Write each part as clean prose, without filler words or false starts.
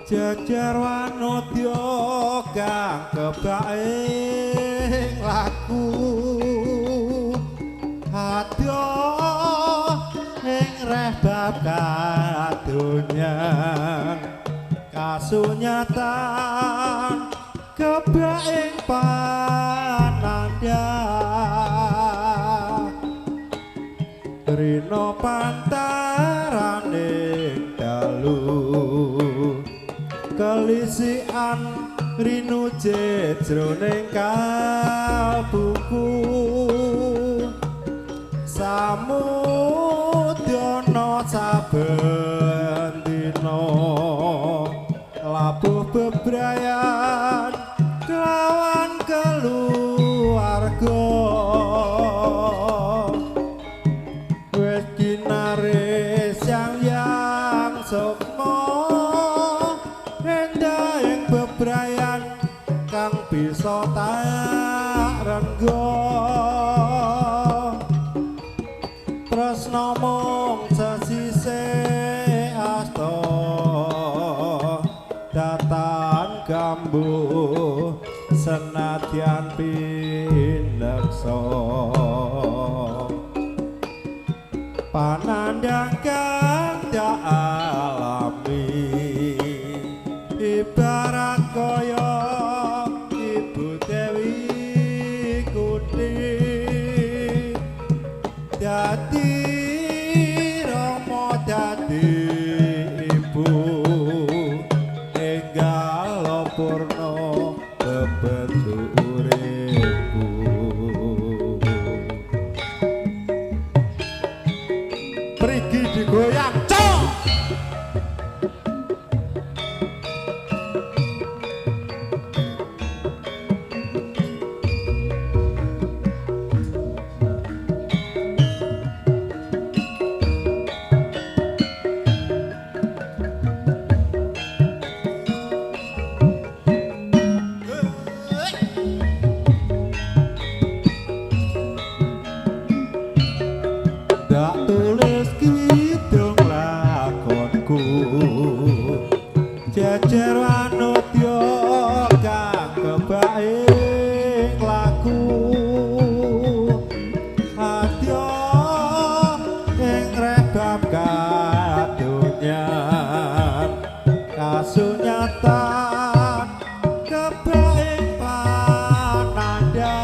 Jejer wanodya kang kebaing laku hadya ing reh bab kadonyan kasunyatan kebaing panandhang rina pantaraning dalu kelisian rinuje jroning kalbuku samudana saben dina labuh bebrayan kelawan keluarga wis kinaris yang sukma endahing bebrayan kang bisa tak rengga tresna mung sesisih asta datan gambuh senadyan pineksa panandhang kang dak alami ibarat kaya Ibu Dewi Kunti dadi rama dadi ibu enggal purna bebentuk uripku. Pergi digoyang, cok. Dak tulis kidung lakonku jejer wanodya kang kebaing laku hadya ing rebab kadonyan kasunyatan kebaing panandhang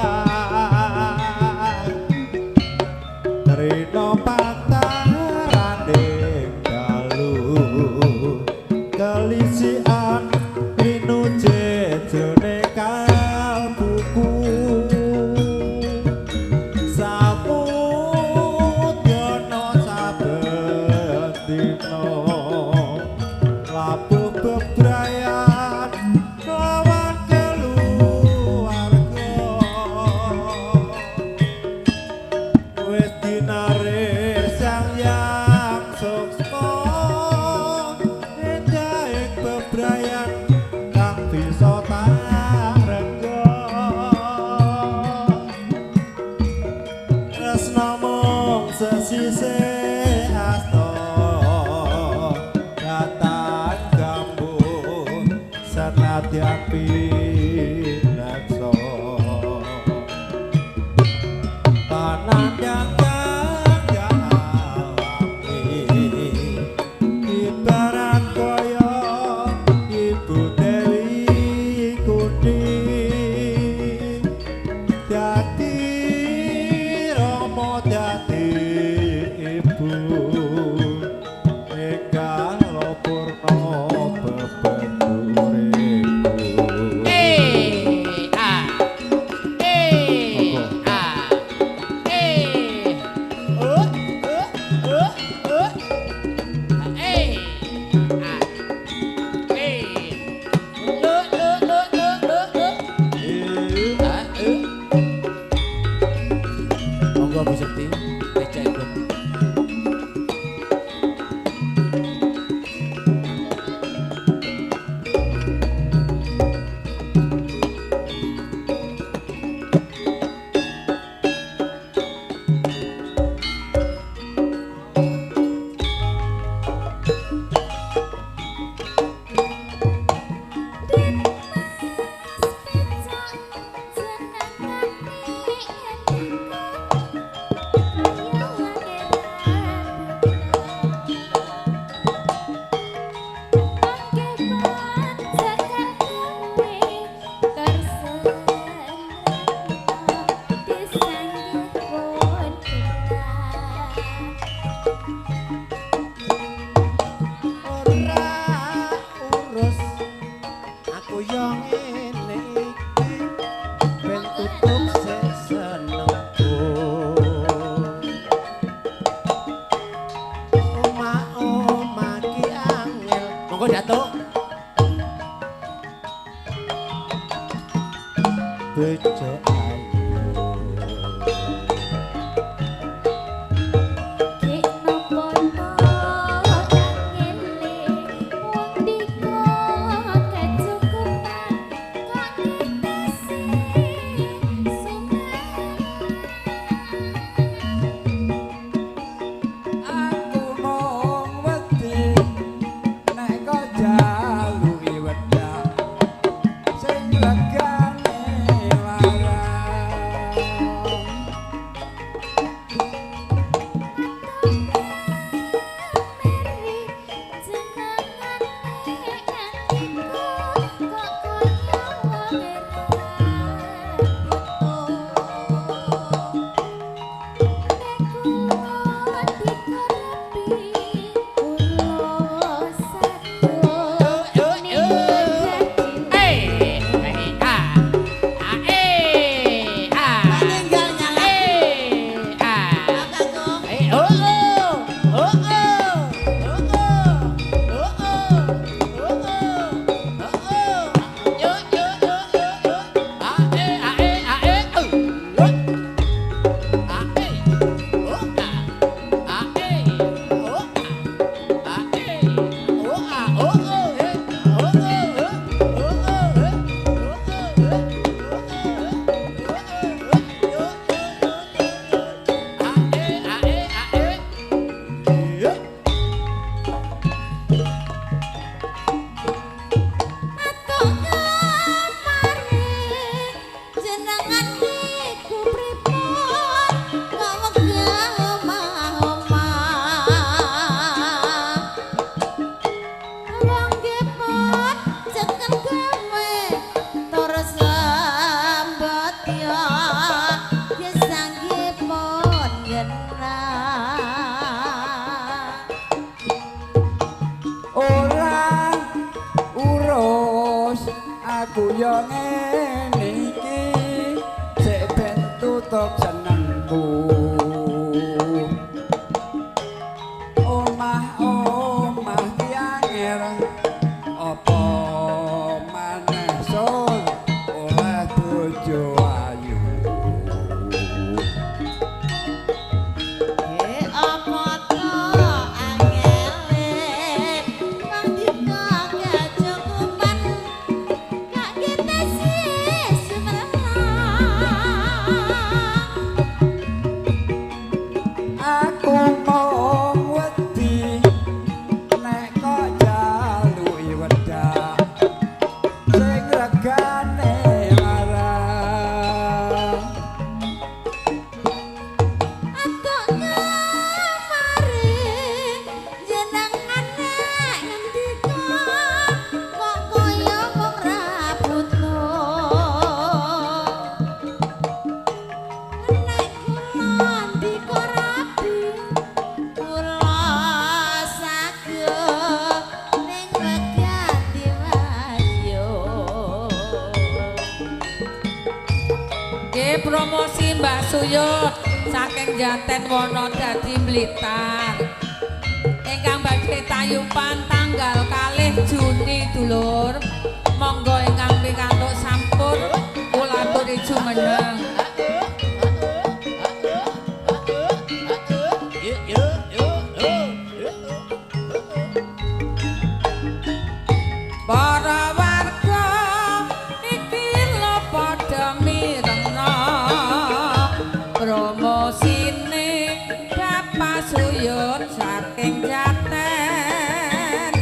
rina pantaraning dalu kelisian rinuje jroning kalbuku samudana saben dina labuh bebrayan lawan keluarga wis dinaris yang suksma endahing bebrayan kang bisa tak rengga tresna mung sesisih asta datan gambuh senadyan pineksa panandhang kang alami ibarat kaya Ibu Dewi Kunti dadi rama dadi ibu enggal purna bebenturipku. Eh, ah. Eh, ah. Eh. Oh, oh, oh, oh. Eh, ah. Eh. Lo, lo, lo, lo, lo, lo. Ah, eh. Monggo Bu Sekti, becakipun. Monggo Datuk. Bejo ayu Gek nopo to angele wong dika kecukupan kok ngetesi sumelang. Aku mung wedi nek kok jaluki wedak sing regane larang. Meri jenengane ngantiku kok kaya wong ra butuh. Nek kula dikorepi kula satur ning Eh, eh, ah. Ah, eh, ah. Meninggal nyala. Eh, ah. Pak Kakung. Eh, oh, oh. Oh, oh. Oh, oh. Oh, oh. Oh, oh. Oh, oh. Yo, yo, yo, yo, yo. Ah, eh, ah, eh, ah, eh, oh. Oh. Ah, eh. Oh, ah. Ah, eh. Oh, ah. Ah, eh. Oh, ah. Oh, oh, eh. Oh, oh, eh. Oh, oh, eh. Oh, oh, eh. Oh, oh, eh. Oh, oh, eh. Yo, yo, yo, yo, yo. Ah, eh, ah, eh, ah, eh. Iya. Atuk kemare jenengan niku pripun kok wegah omah-omah. Wong gepot cekel gawe tur sambet ya gesanggipun genah. Ora urus aku yo ngene iki sik ben tutup senengku. Omah-omah ki angel apa maneh sun oleh bojo ayu. Eh, apa to angele wong dika kecukupan Kak kita sumelang. Aku mung wedi nek kok jaluki wedak sing regane larang. Atuk kemare jenengan nek ngendika kok kaya wong ra butuh. Nek kula ndika rabi kula saged ning wegati wahyu. Nggih promosi Mbak Suyut saking Jaten Wonodadi Blitar. Ingkang badhe tayupan tanggal 2 Juni dulur. Monggo ingkang pikantuk sampur kula aturi jumeneng. Yo, yo, yo, yo, yo. Para warga iki lho padha mirengna promosine Bapak Suyut saking Jaten.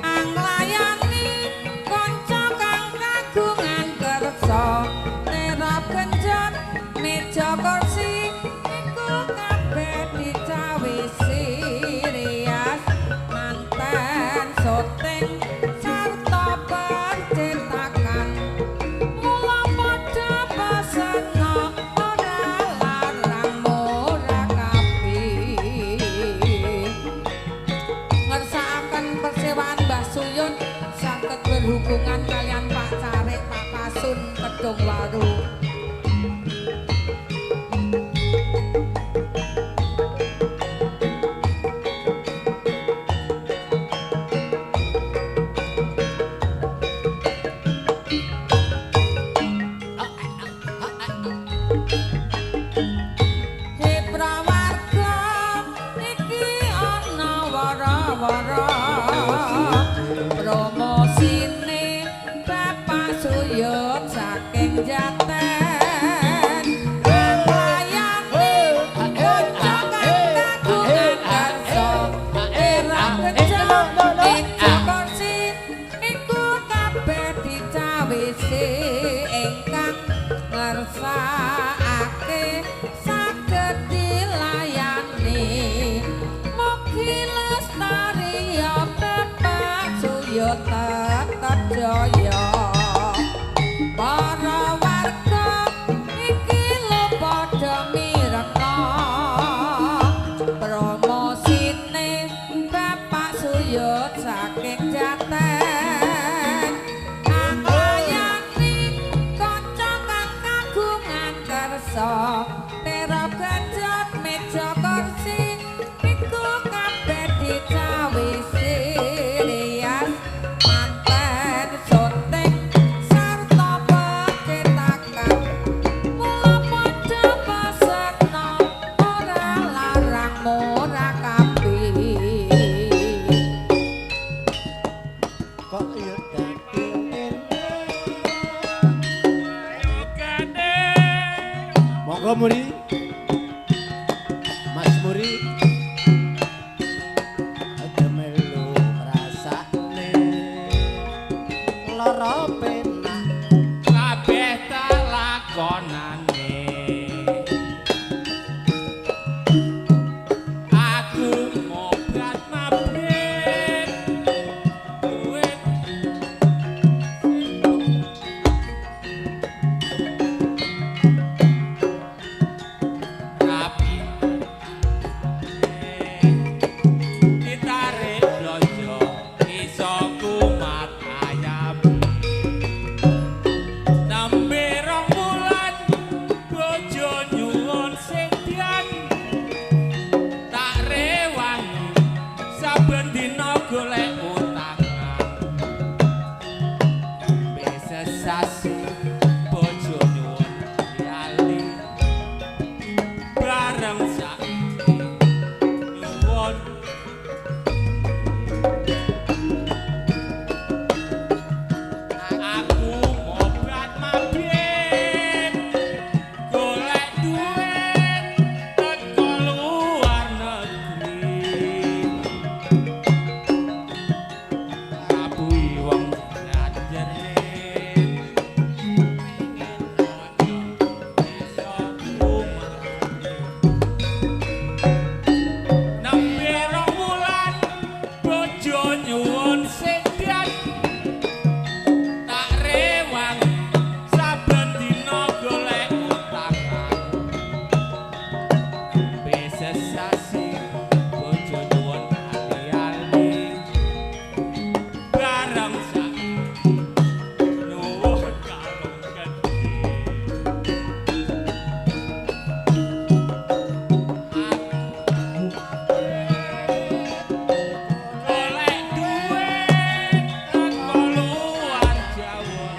Anglayani kanca kang kagungan kersa terap genjot meja kursi iku kabeh dicawisi rias manten syuting sarta percetakan. Mula padha pesena ora larang murah kabeh. Ngersakaken persewaan Mbah Suyun saged berhubungan kalian Pak Carik Pak Kasun Kedungwaru. Suyut tetep jaya. Para warga iki lho padha mirengno promosine Bapak Suyut saking Jateng. Anglayani kanca kang kagungan kersa terop genjot meja kursi iku kabeh dicawisi rias manten soting sarta pecetakan. Mula padha pesena ora larang murah kabeh. Kok yo dadi ngene. Monggo Muri. Mas Muri. Aja melu ngrasakne lara penak. Kabeh tak lakonane. Aku ngobrat mabrit duit rapi ditarik blonjo iso kumat ayam. Nembe 2 wulan bojo nyuwun sedian tak rewangi saben dina golek utangan. Nembe sesasi bojo nyuwun ali bareng saiki nyuwun. Aku mobrat mabit golek duit teko luar negeri. Ngapuhi wong jerat-jerit iso kumat. Nembe 2 wulan bojo nyuwun sedian tak rewang saben dina golek utangan. Nembe sesasi bojo nyuwun ali-ali bareng saiki nyuwun kalung gedhe. Golek duit teko luar Jawa.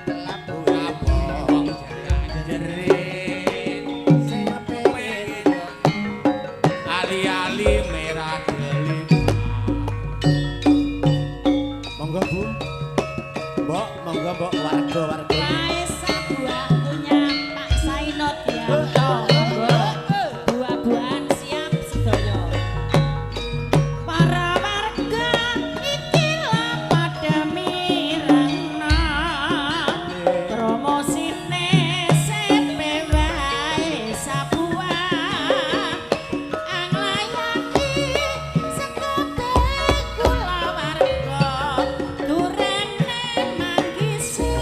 Ngapuhi wong jerat-jerit Sing pengen ali-ali merah delima. Monggo Bu. Mbok, monggo mbok warga-warga. Paesa buah punya Pak Sainot Dianto. Buah-buahan siap sedaya. Para warga iki lah padha mirengno promosine sepe wae sabuah. Anglayani sekabeh kulawarga durene manggisi.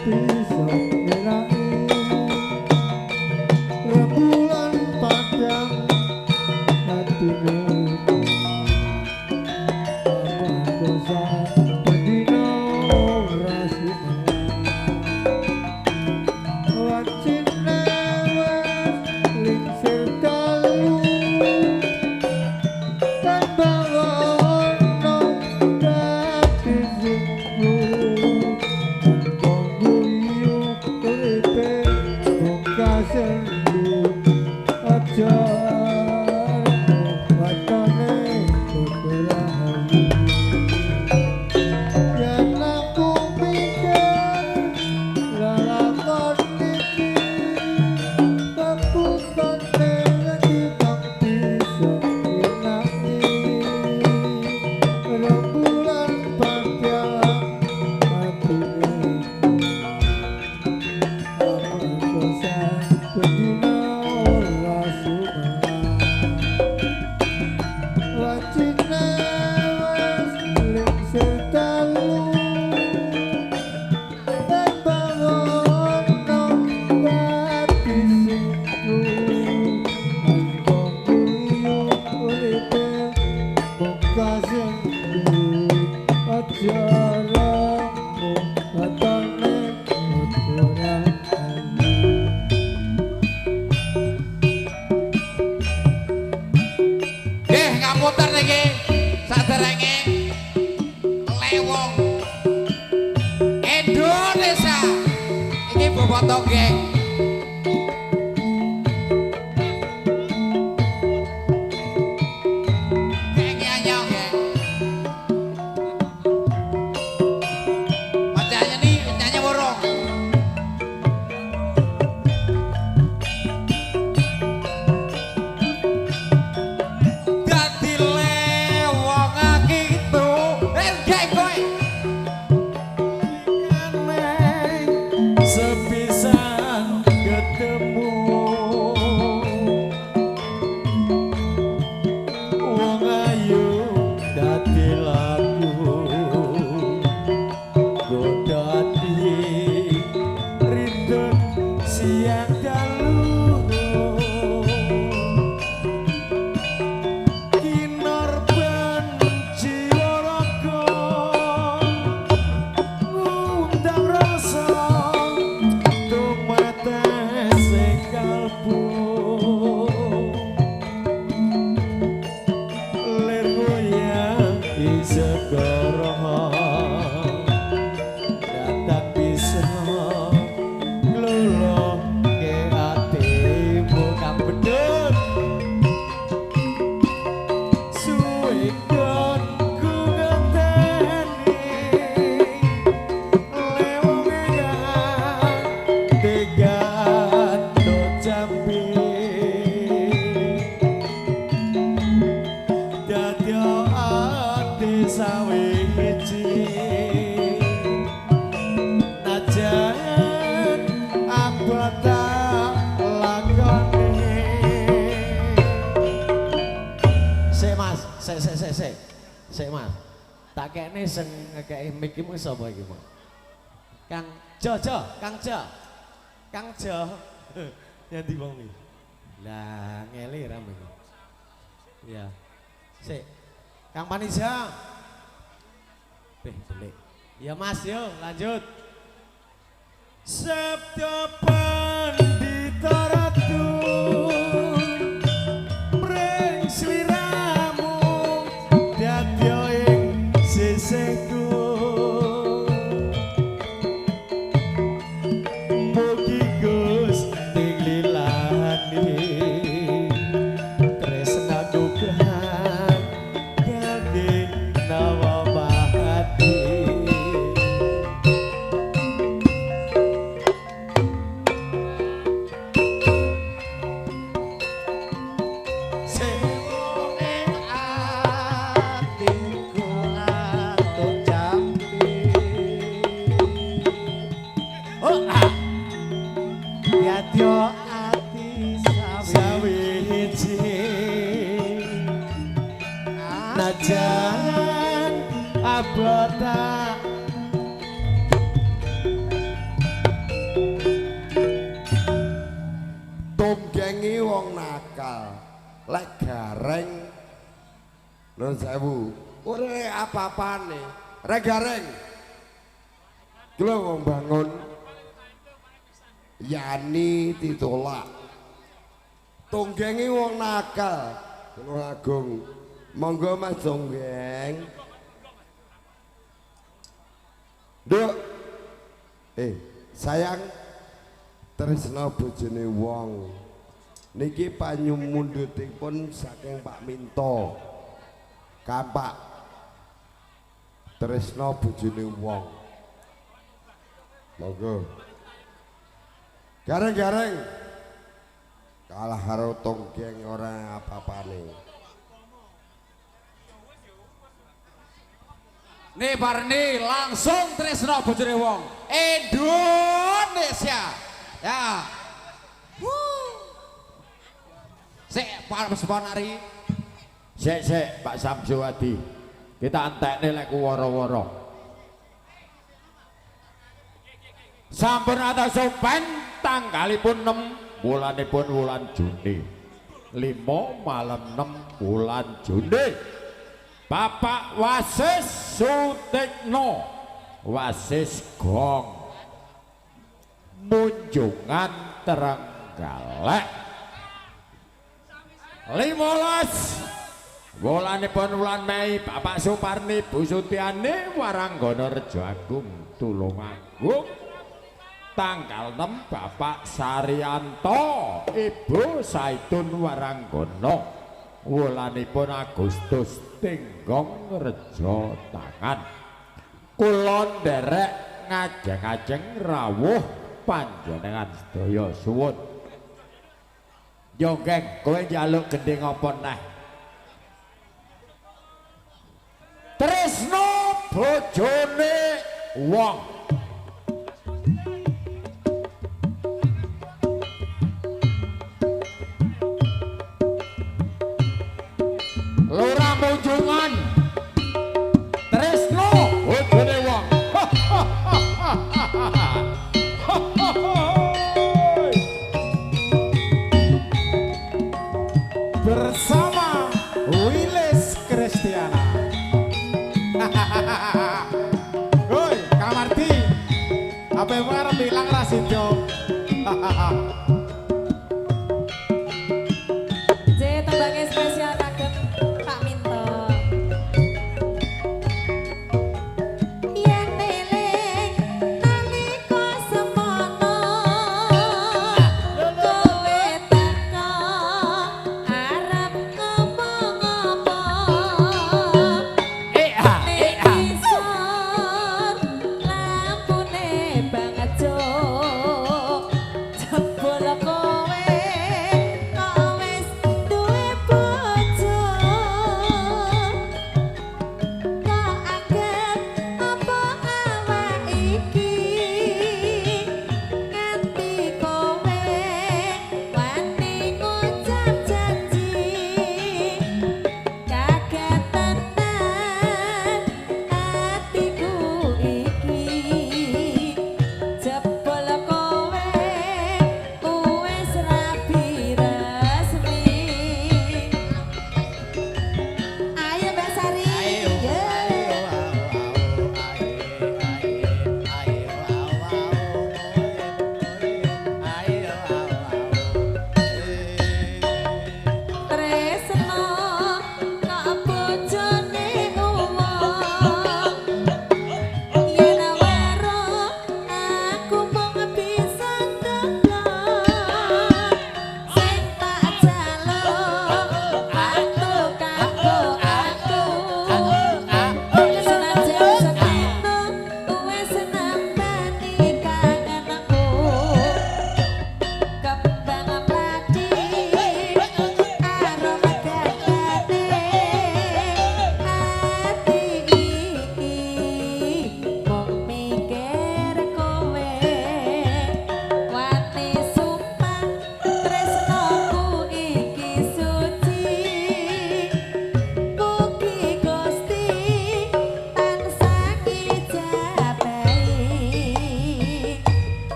bisa ngelaki rembulan padang atine amarga bendina ora sumelang wacine wis lingsir dalu tanpa ono dadi singku guyu uripe mung kasendu aja watane padha rahayu yen aku mikir lelakon iki keputane wedi kang bisa ngenaki rembulan padang atine amarga bendina ora sumelang wacine wis lingsir dalu tanpa ono dadi singku mangko guyu uripe mung kasendu aja remu watane padha rahayu. Nggih, ngapunten niki saderenge Lewong Indonesia iki boboto geng. Geng nyanyong geng. Macanya nih nyanyi borong. Dadi lewong akitu. Geng kowe. Sepisan ketemu wong ayu dadi lagu godha ati ridho siang dalu kinorban jiwa raga ngundang rasa tumates ing kalbu lir goyang isegara datang bisa ngluluhke atimu kang bedhek suwe konku ngenteni lewong engan tegan jambi dadi ati sawiji najan abot tak lakoni. Sik Mas, sik sik sik sik. Sik Mas. Tak kekne sing ngekeki mic iki sapa iki, Mas? Kang Jo Jo, Kang Jo. Kang Jo. Nyandi wong iki. Lah ngele ra iki. Ya. Sik. Kang Panija. Beh, delik. Ya Mas, yo lanjut. Sabda Pandita Ratu pring sliramu dadi ing sisihku mugi Gusti nglilani tresnaku kang ganti nawa pati. Atiku atuk jampi. Oh ah. Yadyo ati sawiji najan abot tak nakal. Lek gareng nuwun sewu, ora apa-apane. Rek gareng. Iki lho wong bangun. Yani ditolak. Tonggengi wong nakal. Tulung Agung. Monggo Mas Tonggeng. Nduk. Sayang tresna bojone wong. Niki panyumundhutipun saking Pak Minto. Kampak. Tresna bojone wong. Monggo. Gareng-gareng. Kalah karo Tonggeng ora apa-apane. Nih Barni langsung tresno bojone wong Indonesia. Ya. Sik Pak Seponari. Sik sik Pak Samsuwadi. Kita entekne lek woro-woro. Sampun atas sopan tanggalipun 6 wulanipun wulan Juni. 5 malam 6 wulan Juni. Bapak Wasis Sutikno Wasis Gong Munjungan Trenggalek 15 wulanipun wulan Mei Bapak Suparni Bu Sutiani Waranggono Rejo Agung Tulungagung tanggal 6 Bapak Saryanto Ibu Saitun Waranggono wulanipun Agustus Tinggong Rejo Tangan. Kula nderek ngajeng-ajeng rawuh panjenengan sedaya suwun. Yo geng, kowe njaluk gendhing apa neh? Tresno bojone wong. Lurah Munjungan tresno bojone wong. Bersama Wilis Kristiana. Hoi, Kamardi. Apa yang arep ilang ra sido? J tembangnya spesial kagem Pak Minto. Yen eling nalika semono kowe teka arep ngomong apa? Nek isor lampune banget jebul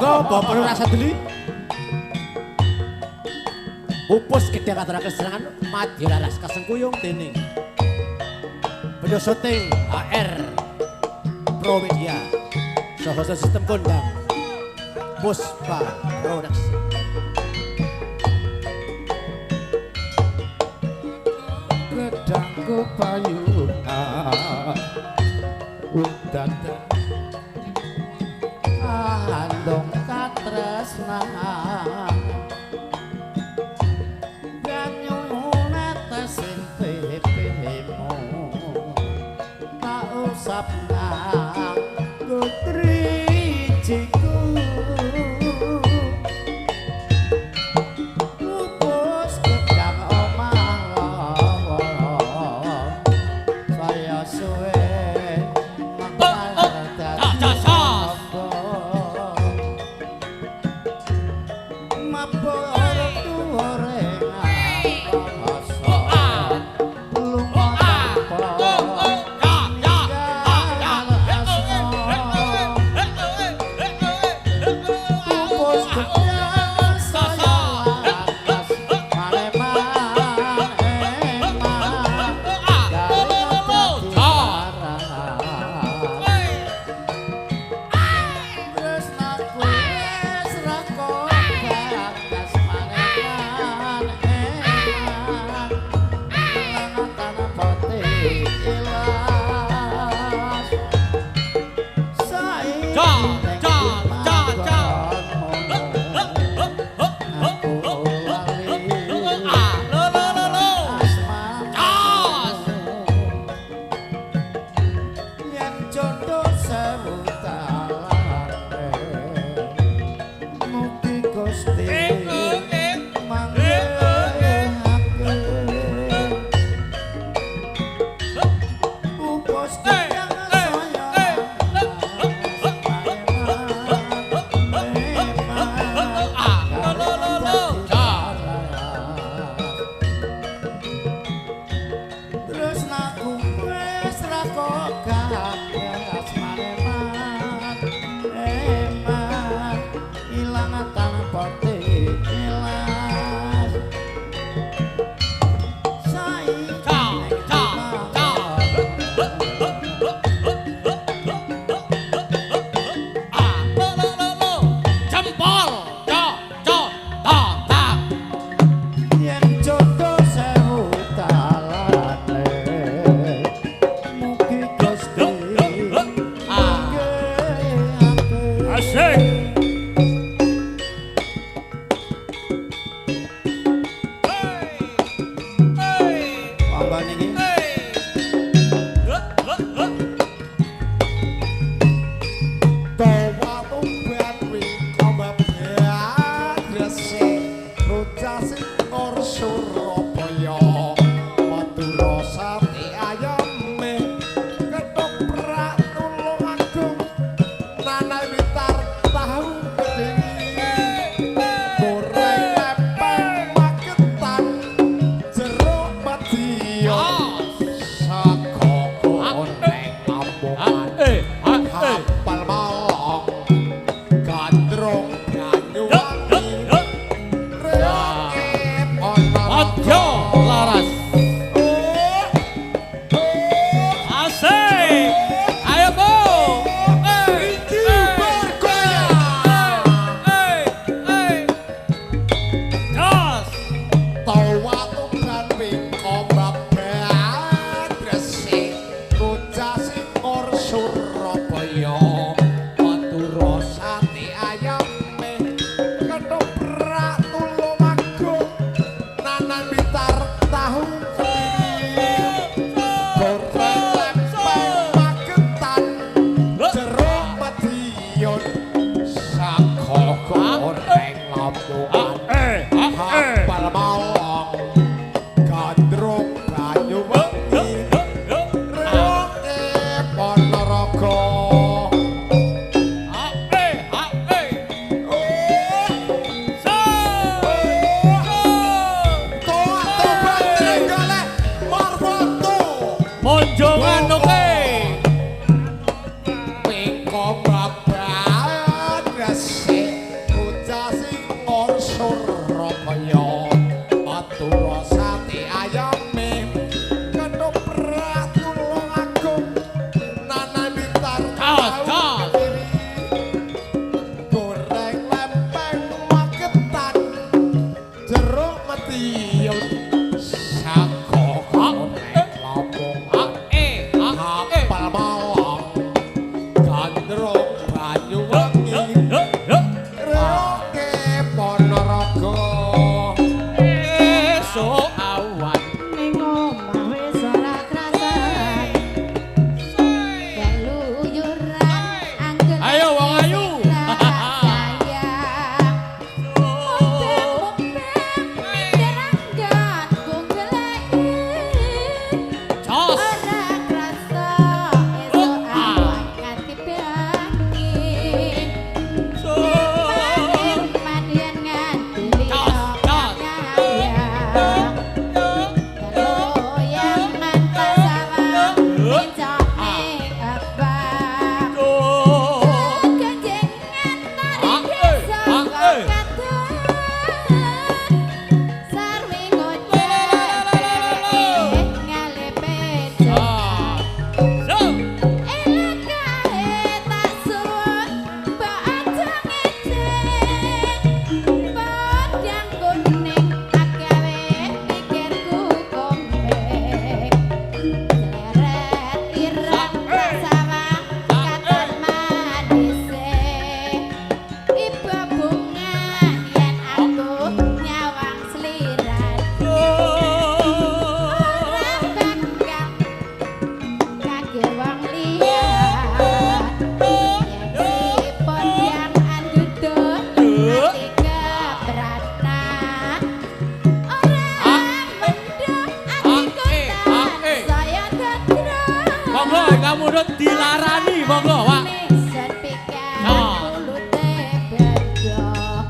Monggo Bapak Lurah Sadeli. Pupus gedhe katuraken serangan madya laras kasengkuyung dening Bendo syuting HR Pro Media saha sistem kondang Puspa Production. Gedangku payu udan andong katresnan banyu netes ing pipimu tak usap nganggo drijiku pupus gedang omah saya suwe mekar dadi Pengko babat resik. Ingkang mundhut dilarani monggo, Pak. Sepikan kulute bedok.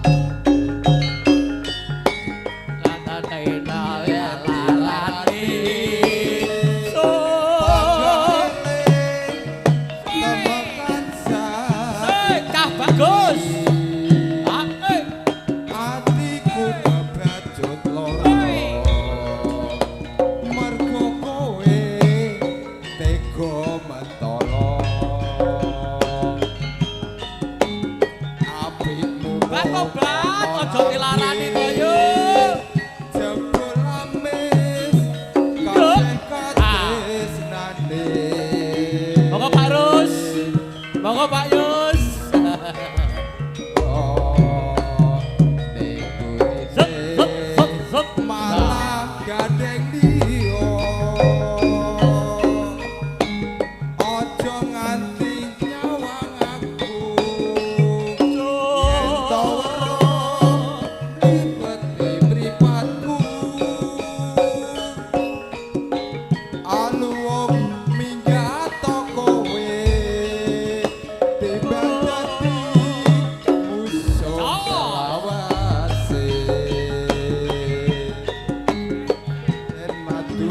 Larani. So. Temekan Eh, cah bagus. Ah, eh. Atiku kebacut loro. Mergo kowe tega mentolo. Apikmu Obat obat aja dilarani to yo. Jebul amis kabeh katresnane. Monggo Pak Rus. Monggo Pak Yus. Oh, ning Zep zep zep zep. malah gandeng liya. Aja nganti nyawang aku. Yen to weruh lipete mripatku. Aluwung minggat kowe timbang dadi musuh selawase. Yen madu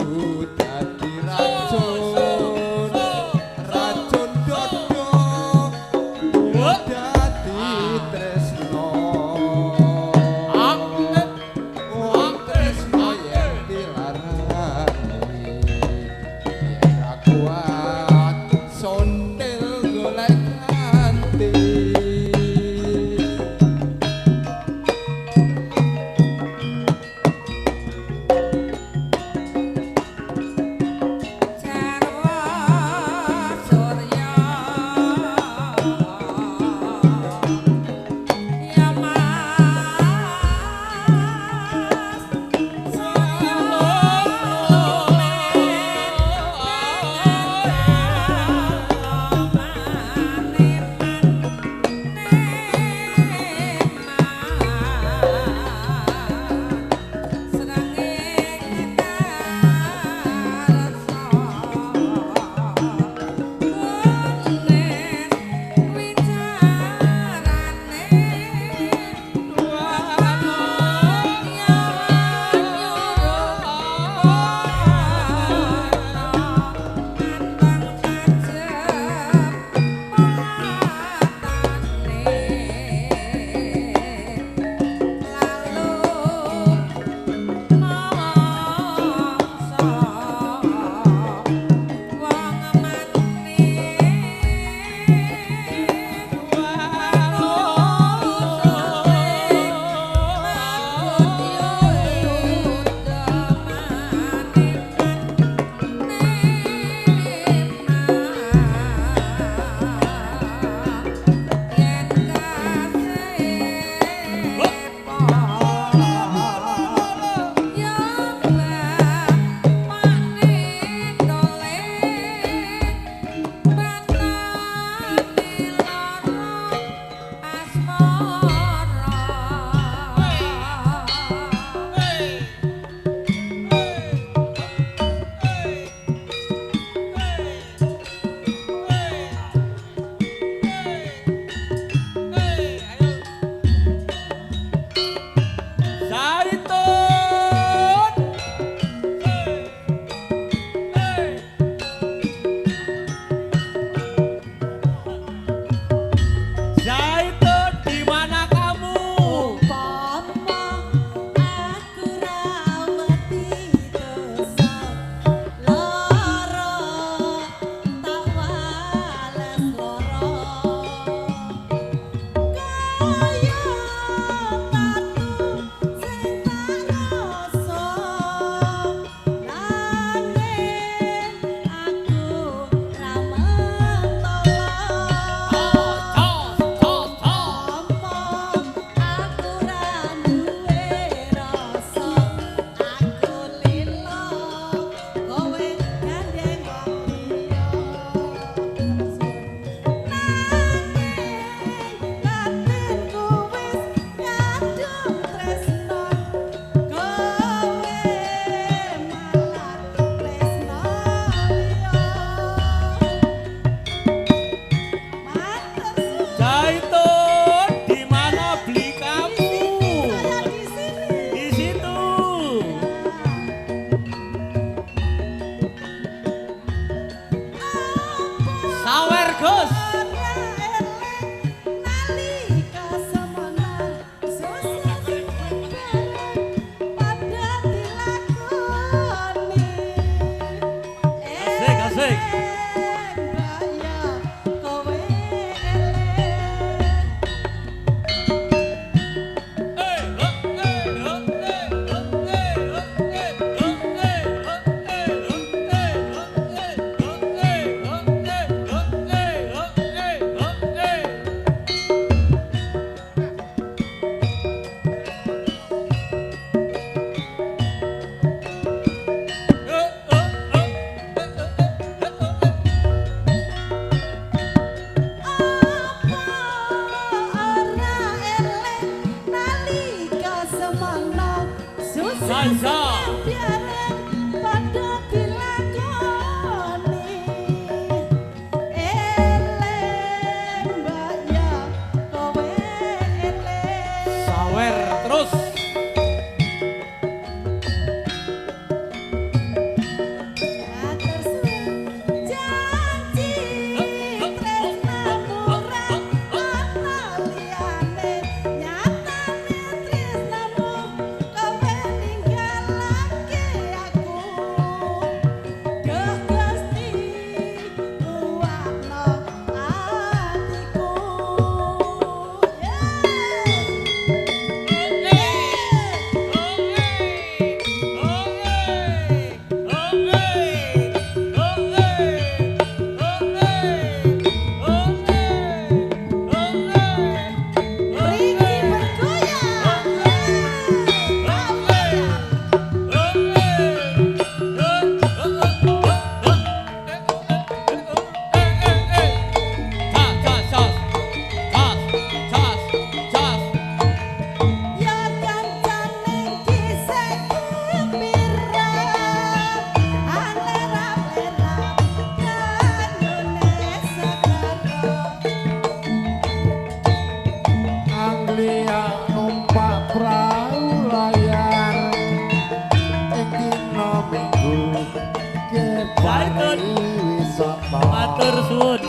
Ke Sainut. pariwisata. Matur suwun.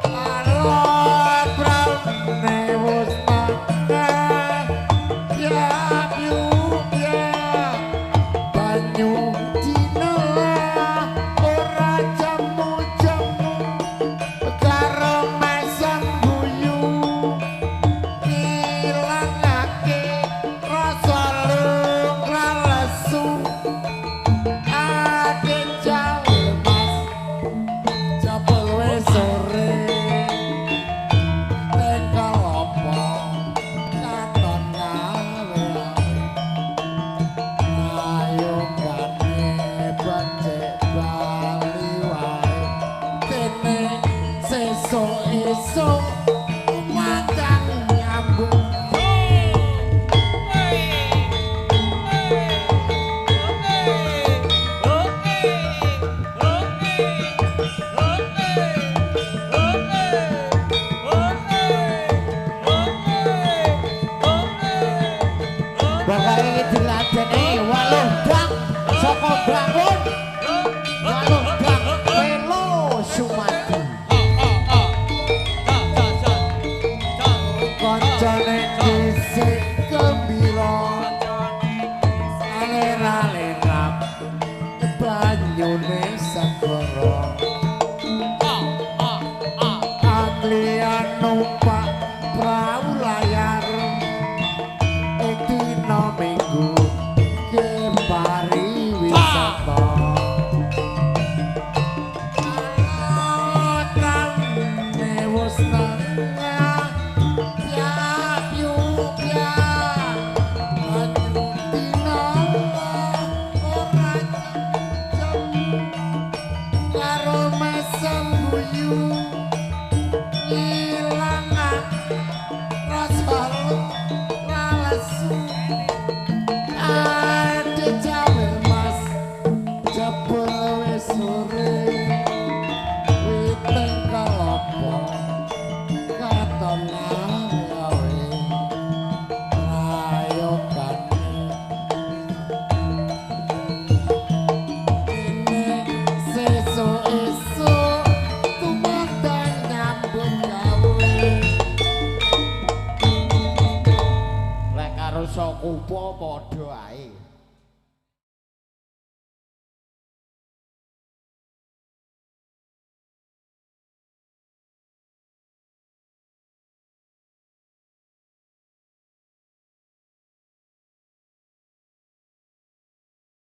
Alot praune wis tengah. Ya piu ya. Banyu jinelah ora jamu-jamu karo masang guyu ngilangake rasa lungra lesu ade jawe mas jabel wis sore tengkal apa katon gawe ayo gane becik bali wae kene sesuk esuk.